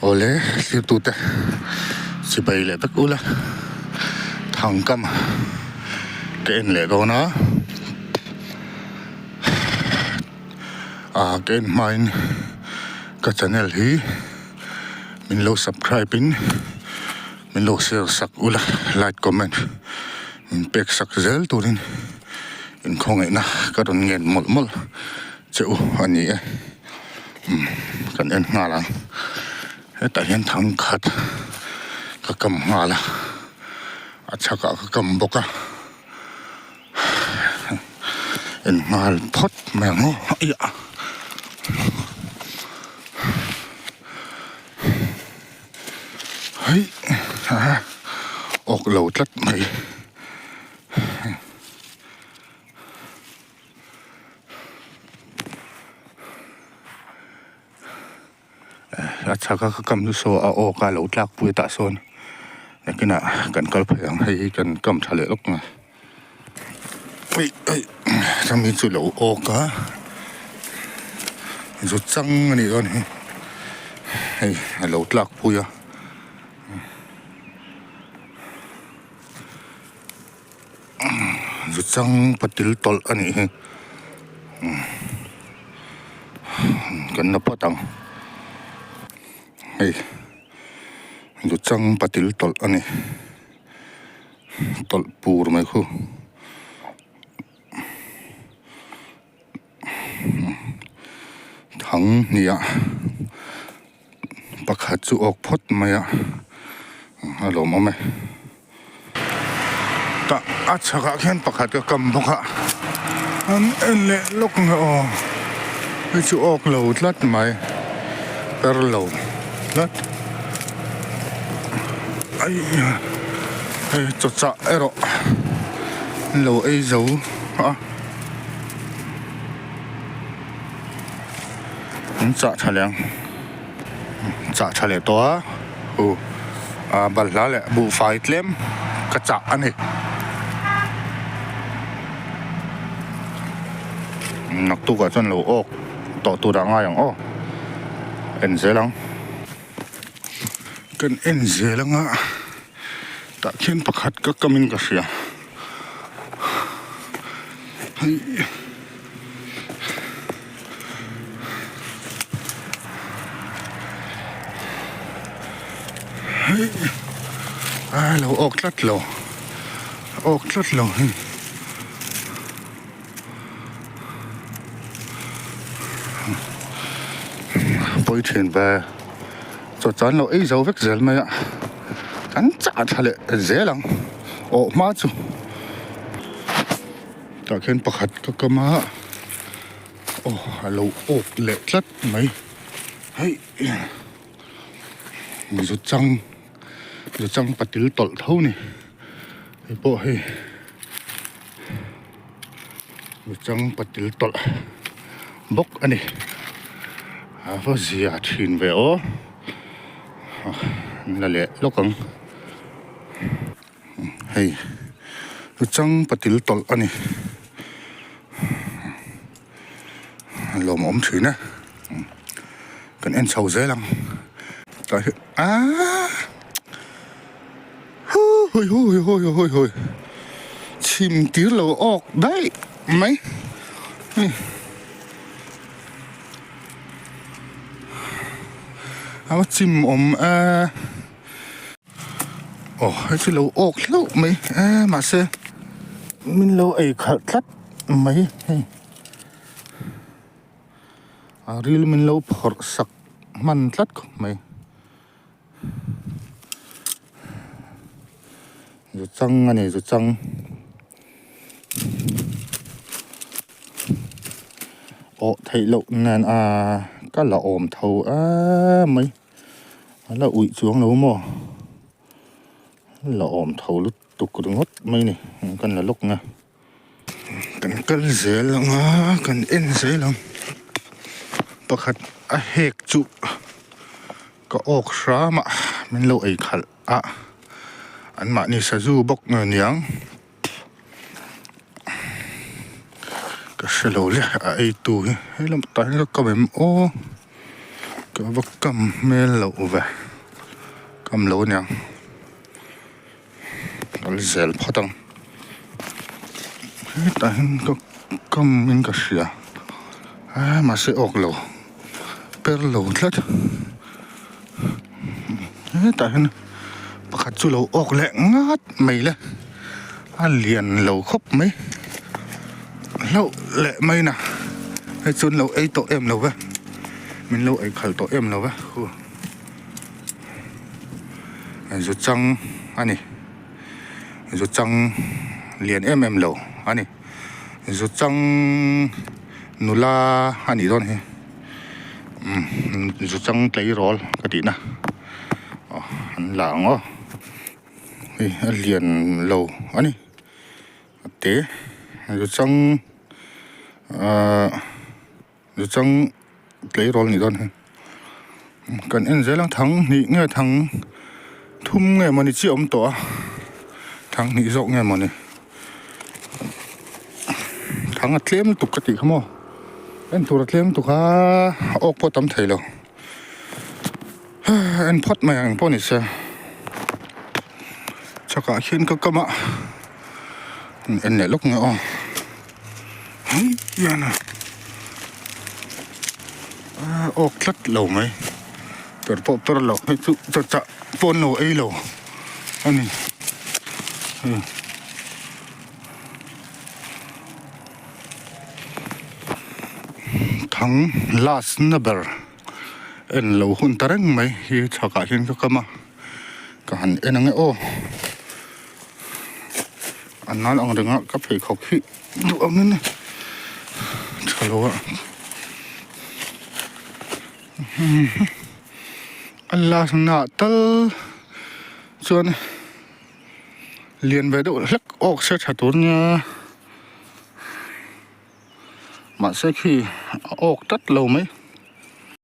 Awle thirtute chibai leh vek ula thangkam ka en leh dawn a ah ka en hmain ka channel hi min lo subscribe in min lo share sak ula like comment min pek sak zel turin inkhawngaihna ka rawn ngen mawlh mawlh che u a ni e. Umm kan en nghal ang hetah hian thangkhat ka kam nghal a a chhakah ka kam bawk a en nghal phawt mai ang aw aiah hei a awk lo tlat mai. A chhak a ka kam chu saw a awk a lo tlak pui tah sawn nakinah kan kal phei ang hei hi kan kam tha leh lawk ang a chumi chu lo awk a zu chang a nih dawn hi hei a lo tlak pui a. Zu chang patil tawlh a nih hi kan la phawt ang hei zu chang patil tawlh a ni tawlh pur mai khu thang hnih ah pakhat chu awk phawt mai a a lawmawm e. Tah a chhakah khian pakhat ka kam bawk a an en leh lawk nge aw hei chu awk lo tlat mai per lo tlat aih hei chaw chah erawh an lo ei zo a an chah tha leh ang. Chah tha leh tawh a uh ah balhla leh buhfai tlem ka chah a ni. Naktukah chuan lo awk tawh tur ah ngai ang aw en zel ang. Kan en zel anga tah khian pakhat ka kamin ka hria hei. Hei a lo awk tlat lo awk tlat lo hei pawi thin ve chaw chan lo ei zo vek zel mai a kan chah tha leh zel ang awh hma chu. Tah khian pakhat ka kam a aw a lo awk leh tlat mai hei zu chang zu chang patil tawlh tho ni hei pawh hei zu chang patil tawlh bawk a ni a va zia thin ve aw an la leh lawk ang. Hei chang patil tawlh a ni a lawmawm thin e kan en chho zel ang tah hi aaa hui hui hui hui hui chhim tir lo awk daih mai hei a va chim awm e. Aw hei chu lo awk hlauh mai e mahse min lo ei khalh tlat mai hei a ril min lo phawrh sak hman tlat khawp mai zu chang a ni zu chang awh theih loh nen a ka la awm tho em mai. A la uih chuang lo maw? La awm tho lutuk ringawt mai ni kan la lawk nge. Kan kal zel ang a, kan en zel ang. Pakhat a hek chu ka awk hram a, min lo ei khalh a, anmahni sazu bawk nge niang. Ka hre lo le a ei tu hi, hei lam tah hian ka kam em aw. Ka va kam hmel loh ve kam lo aniang kal zel phawt ang hetah hian ka kam in ka hria a mahse awk lo per lo tlat hetah hian pakhat chu lo awk leh ngat mai le a lian lo khawp mai hlauh leh mai na hei chu an lo ei tawh em lo ve min lo ei khalh tawh em lo ve hu zu chang a ni zu chang lian em em lo a ni zu chang nula a nih dawn hi umm zu chang tleirawl ka tih na aw an la ang aw hei a lian lo a ni. A te zu chang ahh zu chang tleirawl nih dawn hi kan en zel ang thang hnih nge thang thum nge mawni chiah a awm tawh a thang hnih zawk nge mawni thang a tlem lutuk ka tih kha maw en tur a tlem lutuk a awk pawh a tam thei lo en phawt mai ang pawh ni se. Chhakah hian ka kam a en leh lawk nge aw hei hian a awk tlat lo mai per pawh per lo hei chu chawchah pawn lo ei lo a ni hei. Thang last na ber en lo hun ta reng mai hi chhakah hian ka kam a. Ka han en ang e aw a nan ang renga ka pheikhawk hi duh angin tha lo a a last na ah tal chuan lian ve deuh hlek awk se tha tur nia mahse khi a awk tlat lo mai.